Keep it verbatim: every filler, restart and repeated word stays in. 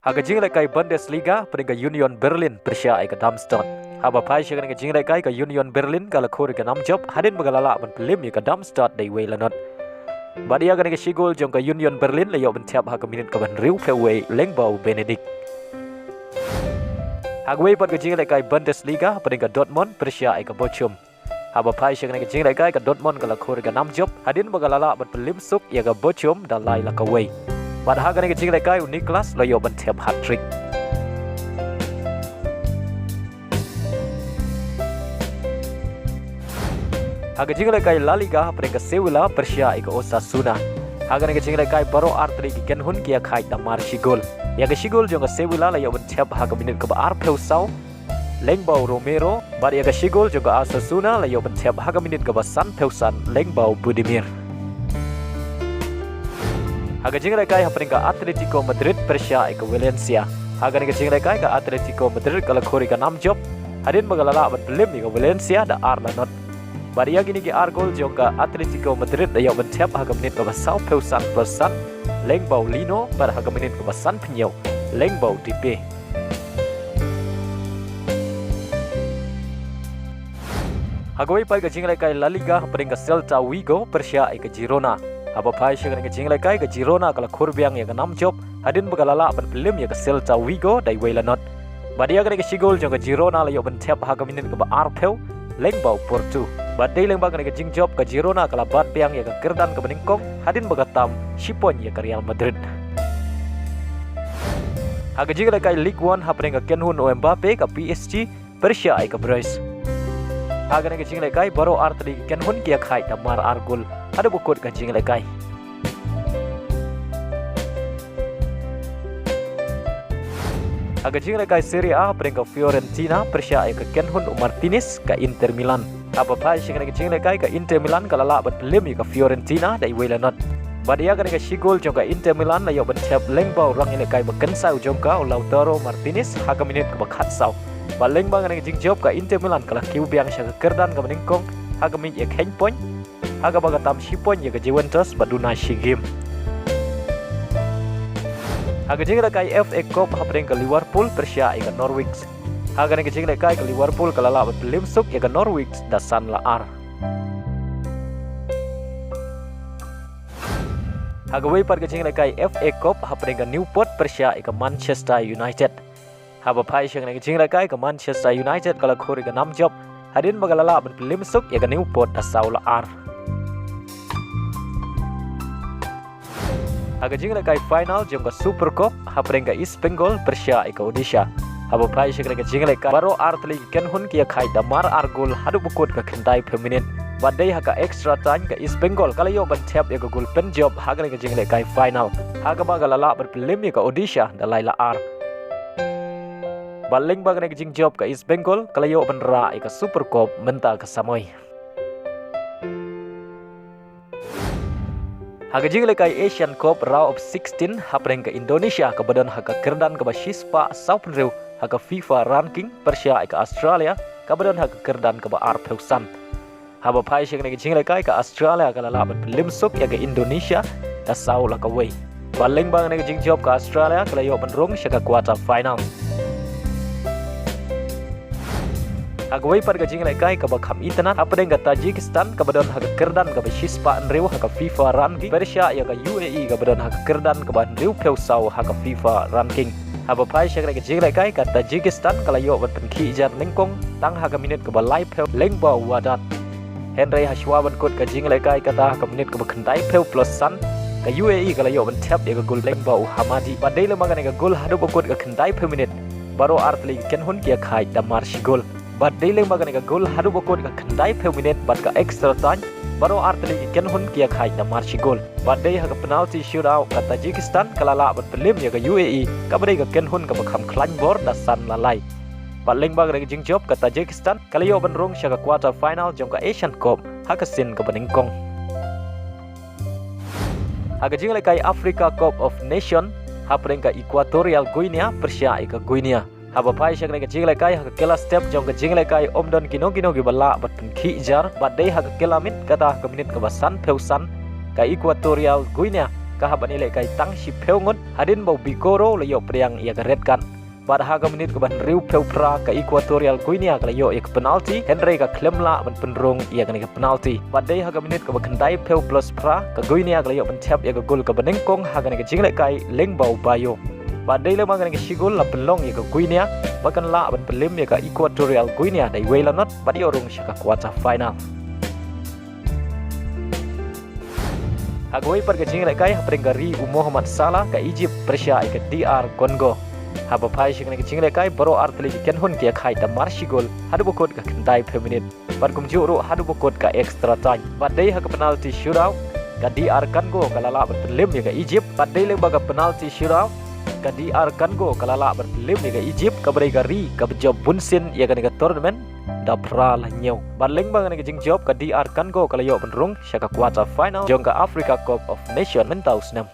Ha ka jinglehkai Bundesliga, hapdeng ka Union Berlin pyrshah ïa ka Darmstadt. Haba phai sha kane ka jinglehkai, ka Union Berlin ka la khur ïa ka nam jop hadien ba ka la lah ban pynliem ïa ka Darmstadt da iwei la not. Bad ïa kane ka shi gol jong ka Union Berlin la ïoh ban thep ha ka minit kaba hynriewphew wei lyngba u Benedikt. Ha kawei pat ka jinglehkai Bundesliga, hapdeng ka Dortmund pyrshah ïa ka Bochum. Haba phai sha kane ka jinglehkai, ka Dortmund ka la khur ïa ka nam jop hadien ba ka la lah ban pynliem suk ïa ka Bochum da lai la kawei. Bad ha kane ka jinglehkai, u Niklas la ïoh ban thep hat-trick. Ha ka jinglehkai La Liga, hapdeng ka Sevilla pyrshah ïa ka Osasuna. Ha kane ka jinglehkai, baroh artylli ki kynhun ki ïakhaid da mar shi gol. Ïa ka shi gol jong ka Sevilla la ïoh ban thep ha ka minit kaba arphew saw lyngba u Romero, bad ïa ka shi gol jong ka Osasuna la ïoh ban thep ha ka minit kaba sanphew san lyngba u Budimir. Ha ka jinglehkai, hapdeng ka Atletico Madrid pyrshah ïa ka Valencia. Ha kane ka jinglehkai, ka Atletico Madrid ka la khur ïa ka nam jop hadien ba ka la lah ban pynliem ïa ka Valencia da ar la not. Bad ïa kine ki ar gol jong ka Atletico Madrid la ïoh ban thep ha ka minit kaba sawphew san plus san lyngba u Lino, bad ha ka minit kaba sanphew hynñiew lyngba u Depay. Ha kawei pat ka jinglehkai La Liga, hapdeng ka Celta Vigo pyrshah ïa ka Girona. Haba phai sha kane ka jinglehkai, ka Girona ka la khur biang ïa ka nam jop hadien ba ka la lah ban pynliem ïa ka Celta Vigo da iwei la not. Bad ïa kane ka shi gol jong ka Girona la ïoh ban thep ha ka minit kaba arphew lyngba u Portu. Bad dei lyngba kane ka jingjop, ka Girona ka la bat biang ïa ka kyrdan kaba nyngkong hadien ba ka tam shi point ïa ka Real Madrid. Ha ka jinglehkai Ligue One, hapdeng ka kynhun u Mbappe, ka P S G pyrshah ïa ka Brest. Ha kane ka jinglehkai, baroh artylli ki kynhun ki ïakhaid da mar ar gol haduh ba kut ka jinglehkai. Ha ka jinglehkai Serie A, hapdeng ka Fiorentina pyrshah ïa ka kynhun u Martinez, ka Inter Milan. Haba phai sha kane ka jinglehkai, ka Inter Milan ka la lah ban pynliem ïa ka Fiorentina da iwei la not. Bad ïa kane ka shi gol jong ka Inter Milan la ïoh ban thep lyngba u rangïalehkai ba kynsai u jong ka, u Lautaro Martinez, ha ka minit kaba khatsaw. Bad lyngba kane ka jingjop, ka Inter Milan ka la kiew biang sha ka kyrdan kaba nyngkong ha ka miej ïakheiñ point, ha kaba ka tam shi point ïa ka Juventus ba duna shi game. Ha ka jinglehkai F A Cup, hapdeng ka Liverpool pyrshah ïa ka Norwich. Ha kane ka jinglehkai, ka Liverpool ka la lah ban pynliem suk ïa ka Norwich da san la ar. Ha kawei pat ka jinglehkai F A Cup, hapdeng ka Newport pyrshah ïa ka Manchester United. Haba phai sha kane ka jinglehkai, ka Manchester United ka la khur ïa ka nam jop hadien ba ka la lah ban pynliem suk ïa ka Newport da saw la ar. Ha ka jinglehkai final jong ka Super Cup, hapdeng ka East Bengal pyrshah ïa ka Odisha. Haba phai sha kane ka jinglehkai, baroh artylli ki kynhun ki ïakhaid da mar ar gol haduh ba kut ka khyndaiphew minit. Bad dei ha ka extra time, ka East Bengal ka la ïoh ban thep ïa ka gol pynjop ha kane ka jinglehkai final, ha kaba ka la lah ban pynliem ïa ka Odisha da lai la ar. Bad lyngba kane ka jingjop, ka East Bengal ka la ïoh ban rah ïa ka Super Cup mynta ka samoi. Ha ka jinglehkai Asian Cup Round of Sixteen, hapdeng ka Indonesia kaba don ha ka kyrdan kaba shispah sawphew hynriew ha ka FIFA ranking pyrshah ïa ka Australia kaba don ha ka kyrdan kaba arphew san. Haba phai sha kane ka jinglehkai, ka Australia ka la lah ban pynliem suk ïa ka Indonesia da saw la kawei. Bad lyngba kane ka jingjop, ka Australia ka la ïoh ban rung sha ka quarter final. Ha kawei pat ka jinglehkai kaba kham itynnad, hapdeng ka Tajikistan kaba don ha ka kyrdan kaba shispah hynriew ha ka FIFA ranking pyrshah ïa ka U A E kaba don ha ka kyrdan kaba hynriewphew saw ha ka FIFA ranking. Haba phai sha kane ka jinglehkai, ka Tajikistan ka la ïoh ban pynkhih jar nyngkong tang ha ka minit kaba laiphew lyngba u Wadat. Hynrei hashwa ban kut ka jinglehkai, kata ha ka minit kaba khyndaiphew plus san, ka U A E ka la ïoh ban thep ïa ka gol lyngba u Hamadi. Bad dei lyngba kane ka gol haduh ba kut ka khyndaiphew minit, baroh artylli ki kynhun ki ïakhaid da mar shi gol. Bad dei lyngba kane ka gol haduh ba kut ka khyndaiphew minit bad ka extra time, baroh artylli ki kynhun ki ïakhaid da mar shi gol. Bad dei ha ka penalty shootout, ka Tajikistan ka la lah ban pynliem ïa ka U A E kaba dei ka kynhun kaba kham khlaiñ bor da san la lai. Bad lyngba kane ka jingjop, ka Tajikistan ka la ïoh ban rung sha ka quarter final jong ka Asian Cup ha ka sien kaba nyngkong. Ha ka jinglehkai Africa Cup of Nation, hapdeng ka Equatorial Guinea pyrshah ïa ka Guinea. Haba phai sha kane ka jinglehkai, ha ka kylla step jong ka jinglehkai ym don kino kino kiba lah ban pynkhih jar, bad dei ha ka kylla miet, kata ha ka minit kaba sanphew san, ka Equatorial Guinea ka hap ban ïalehkai tang shiphew ngut hadien ba u Bikoro u la ïoh pdiang ïa ka red card. Bad ha ka minit kaba hynriewphew phra ka Equatorial Guinea ka la ïoh ïa ka penalty, hynrei ka khlem lah ban pynrung ïa kane ka penalty. Bad dei ha ka minit kaba khyndaiphew plus phra ka Guinea ka la ïoh ban thep ïa ka gol kaba nyngkong ha kane ka jinglehkai lyngba u Bayo. Bad dei lyngba kane ka shi gol la pynlong ïa ka Guinea ba kan lah ban pynlem ïa ka Equatorial Guinea da iwei la not bad ïoh rung sha ka quarter final. Ha kawei pat ka jinglehkai, hapdeng ka ri u Mohamed Salah, ka Egypt pyrshah ïa ka D R Congo. Haba phai sha kane ka jinglehkai, baroh ar tylli ki kynhun ki ïakhaid da mar shi gol haduh ba kut ka khyndaiphew minit. Bad kumjuh ruh haduh ba kut ka extra time. Bad dei ha ka penalty shootout, ka D R Congo ka la lah ban pynlem ïa ka Egypt. Bad dei lyngba ka penalty shootout, ka D R Congo ka la lah ban pynlem ïa ka Egypt, kaba dei ka ri kaba jop bunsien ïa kane ka tournament da phra la hynñiew. Bad lyngba kane ka jingjop, ka D R Congo ka la ïoh ban rung sha ka quarter final jong ka Africa Cup of Nation mynta u snem.